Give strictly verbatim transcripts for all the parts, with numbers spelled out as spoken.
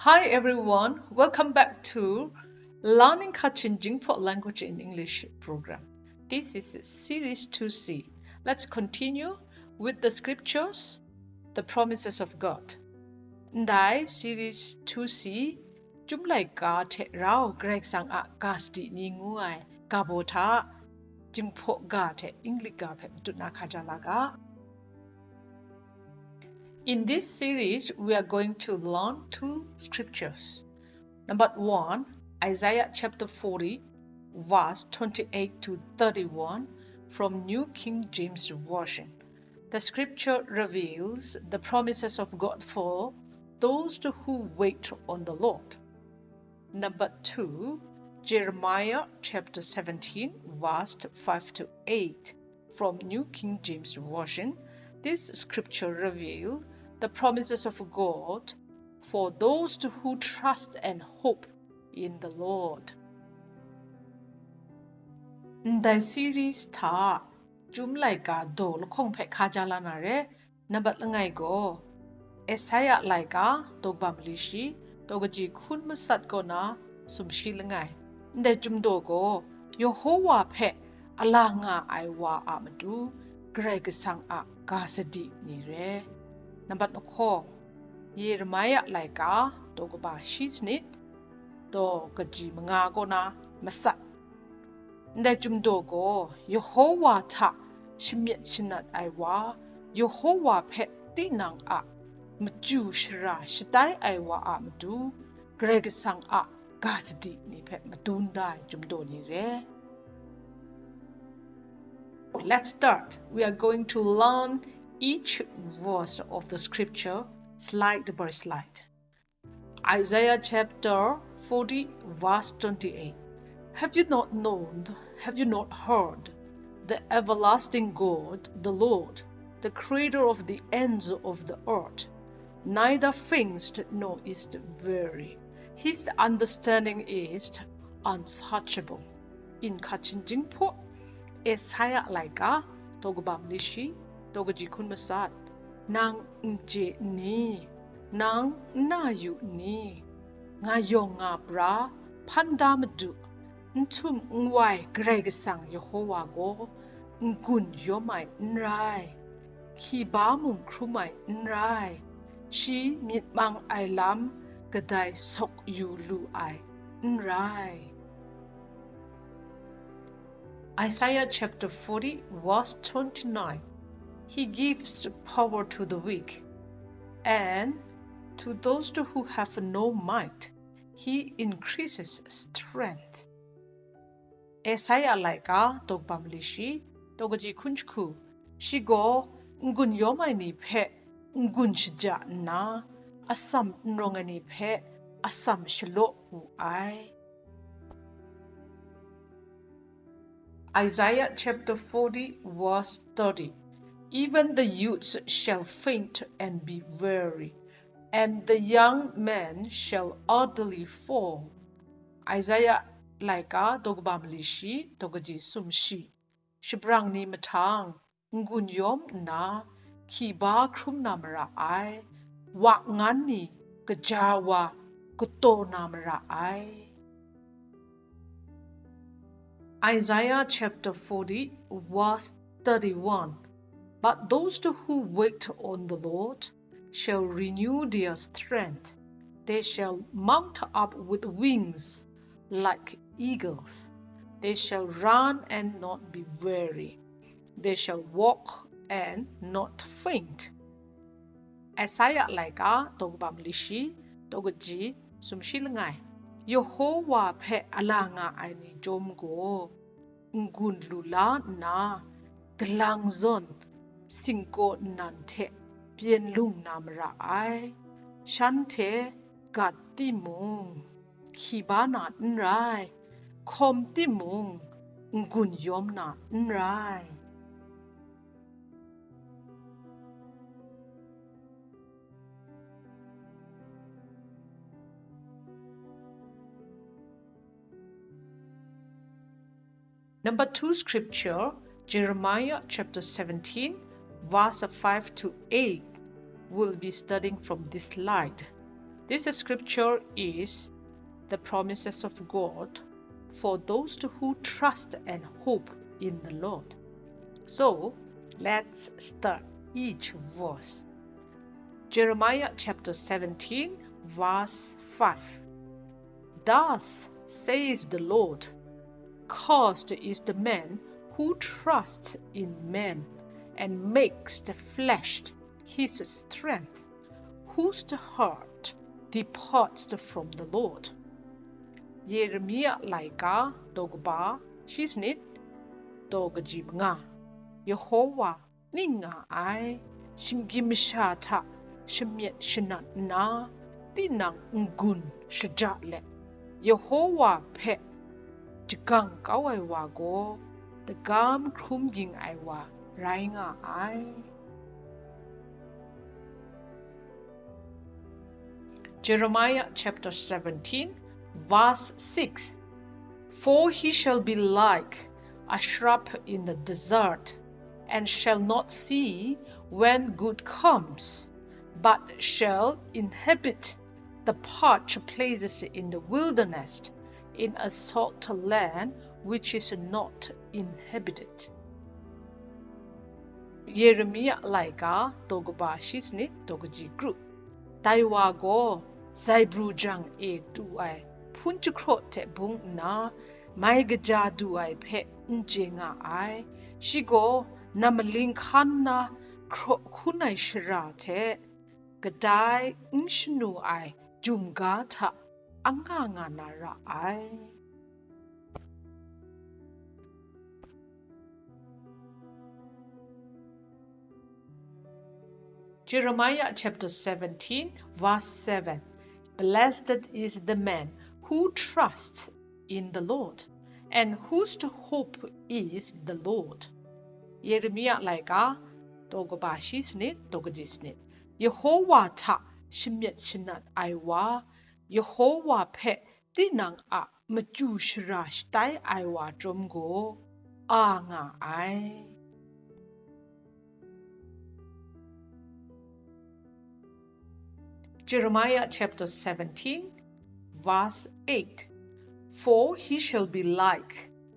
Hi everyone, welcome back to Learning Kachin Jingpho Language in English program. This is series two C. Let's continue with the scriptures, the promises of God. Ndai series two C, Chyum laika hte rau Karai Kasang a ga sadi ni ngu ai ga baw hta, Jingpho ga hte English ga hpe matut na hkaja la ga. In this series, we are going to learn two scriptures. Number one, Isaiah chapter forty, verse twenty-eight to thirty-one from New King James Version. The scripture reveals the promises of God for those who wait on the Lord. Number two, Jeremiah chapter seventeen, verse five to eight from New King James Version. This scripture reveal the promises of God for those who trust and hope in the Lord. Ndai series hta Chyum laika daw lahkawng hpe hkaja la na re. Nambat langai gaw, Esaia laika daw kaba mali shi, daw kaji hkun masat kaw na sumshi langai. Ndai Chyum daw gaw, Yehowa hpe a la nga ai wa a matu, Karai Kasang a ga sadi ni re. Nambat lahkawng, Yeremia laika daw kaba shi sanit, daw kaji manga kaw na masat. Ndai Chyum daw gaw, Yehowa hta shamyet shanat ai wa, Yehowa hpe tinang a machyu shara shatai ai wa a matu, Karai Kasang a ga sadi ni hpe madun da ai Chyum daw ni re. Let's start. We are going to learn each verse of the scripture slide by slide. Isaiah chapter forty, verse twenty-eight. Have you not known, have you not heard? The everlasting God, the Lord, the creator of the ends of the earth, neither faints nor is weary. His understanding is unsearchable. In Kachin Jingpho, Esaia laika, daw kaba mali shi, daw kaji hkun masat. Nang n chye n ni? Nang n na yu n ni? Nga yawng nga pra, hpan da madu, n htum n wai Karai Kasang Yehowa gaw n-gun yawm ai n rai, hkiba mung hkrum ai n rai, shi myit mang ai lam kadai sawk yu lu ai n rai. Isaiah chapter forty, verse twenty-nine. He gives power to the weak, and to those who have no might, he increases strength. Esaia laika daw kaba mali shi, daw kaji hkun jahku, shi gaw n-gun yawm ai ni hpe n-gun shaja nna, atsam n rawng ai ni hpe atsam shalaw wu ai. Isaiah chapter forty, verse thirty. Even the youths shall faint and be weary, and the young men shall utterly fall. Isaiah laika daw kaba mali shi, daw kaji sumshi. Shabrang ni mahtang n-gun yawm nna, hkiba hkrum na mara ai, wa ngan ni kaja wa kataw na mara ai. Isaiah chapter forty, verse thirty-one. But those who wait on the Lord shall renew their strength. They shall mount up with wings like eagles. They shall run and not be weary. They shall walk and not faint. Esaia laika daw kaba mali shi, daw kaji sumshi langai. Yehowa hpe a la nga ai ni chyawm gaw, n-gun lu la nna, galang zawn singkaw nnan hte byen lung na mara ai. Shanhte gat timung, hkiba na n rai, hkawm timung, n-gun yawm na n rai. Number two scripture, Jeremiah chapter seventeen, verse five to eight. We'll be studying from this slide. This scripture is the promises of God for those who trust and hope in the Lord. So, let's start each verse. Jeremiah chapter seventeen, verse five. Thus says the Lord, "Cursed is the man who trusts in man and makes the flesh his strength, whose heart departs from the Lord." Yeremia laika daw kaba shi sanit, daw kaji manga. Yehowa ning nga ai, shinggyim masha hta shamyet shanat nna, tinang n-gun shaja let, Yehowa hpe jagang kau ai wa gaw, dagam hkrum ging ai wa rai nga ai. Jeremiah chapter seventeen, verse six. "For he shall be like a shrub in the desert, and shall not see when good comes, but shall inhabit the parched places in the wilderness, in a salt land which is not inhabited." Yeremia laika daw kaba shi sanit, daw kaji kru. Dai wa gaw zaibru jang e du ai hpun jahkraw hte bung nna, mai kaja du ai hpe n chye nga ai. Shi gaw nam maling hkan nna hkraw hkun ai shara hte kadai n shanu ai jum ga hta anga nga na ra ai. Jeremiah chapter seventeen, verse seven. "Blessed is the man who trusts in the Lord, and whose hope is the Lord." Yeremia laika daw kaba shi sanit, daw kaji sanit. Yehowa hta shamyet shanat ai wa, Yehowa hpe tinang a machyu shara shatai ai wa chyawm gaw, a nga ai. Jeremiah chapter seventeen, verse eight. "For he shall be like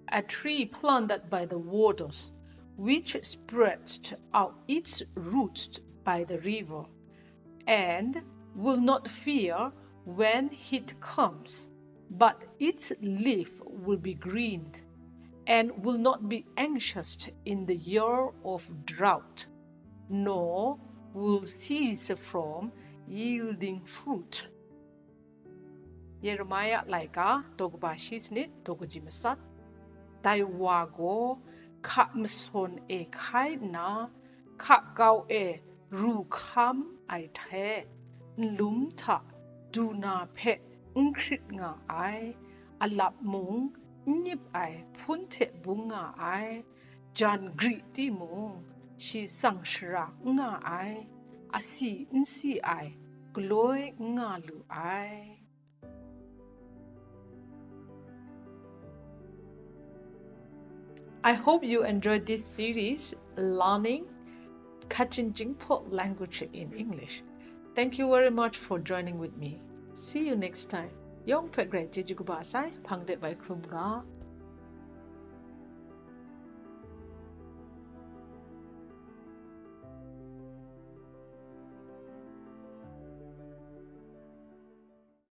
a tree planted by the waters, which spreads out its roots by the river, and will not fear when heat comes, but its leaf will be green, and will not be anxious in the year of drought, nor will cease from yielding fruit." Yeremia laika daw kaba shi sanit, daw kaji masat. Dai wa gaw hka masawn e hkai nna, hka kau e ru hkam ai hte, nlum hta du na hpe n hkrit nga ai, a lap mung n nyip ai hpun hte bung nga ai, jan gri timung, shi tsang shara n nga ai, asi n si ai, galoi n nga lu ai. I hope you enjoyed this series, learning Kachin Chingpho language in English. Thank you very much for joining with me. See you next time. Yawng hpe grai chyeju kaba sai, hpang de bai hkrum ga.